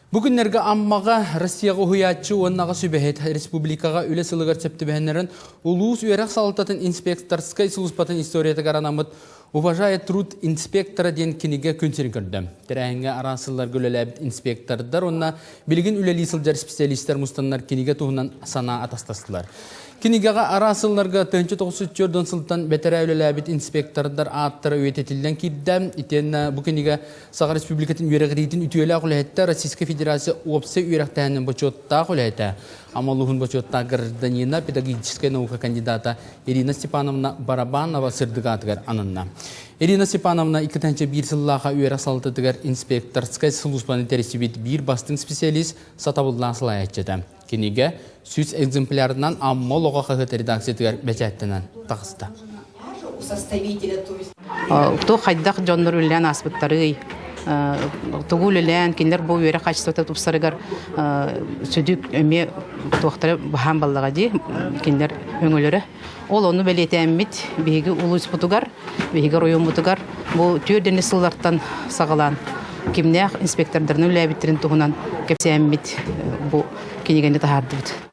Бу күннэргэ Аммаҕа Россияҕа уһуйааччы уонна аҕа сүбэһит республикаҕа үлэ сылыгар сөп түбэһиннэрэн улуус үөрэх салалтатын инспекторскай сулууспатын историятыгар анаммыт «Уважая труд инспектора» диэн кинигэ күн сирин көрдө. Тэрээһиҥҥэ араас сылларга үлэлээбит инспектордар уонна билигин үлэлии сылдьар специалистар мустаннар кинигэ туһунан санаа атастастылар. Кинигэҕэ араас сылларга 1904 сылтан бэтэрээ үлэлээбит инспектордар ааттара үйэтитиллэн киирдэ. Итиэннэ бу кинигэ Саха Республикатын үөрэҕириитин үтүөлээх үлэһиттэ Российскай Федерация уопсай үөрэхтээһинин бочуоттаах үлэһитэ, Амма улууһун бочуоттаах гражданина, педагогическай наука кандидата Ирина Степановна Барабанова сырдык аатыгар ананна. Ирина Степановна 2001 сыллааха үөрэх салалтатыгар инспекторскай сулууспаны тэрийсибит биир бастыҥ специалист, сатабыллаах салайааччыта. Кинигэ 100 экземплярынан Амма олоҕо хаһыат редакциятыгар бэчээттэнэн таҕыста. Туох хайдах дьоннор үлэлээн ааспыттарый? Тугу үлэлээн, кинилэр бу үөрэх хаачыстыбата тупсарыгар сүдүк эмиэ туохтара баһаам баллаҕа дии, кинилэр өҥөлөрө. Ол ону бэлиэтээммит биһиги улууспутугар, биһиги оройуоммутугар бу түөрт сыллартан саҕалаан кимнээх инспектордарынан үлэлээбиттэрин туһунан кэпсээммит бу кинигэни таһаардыбыт.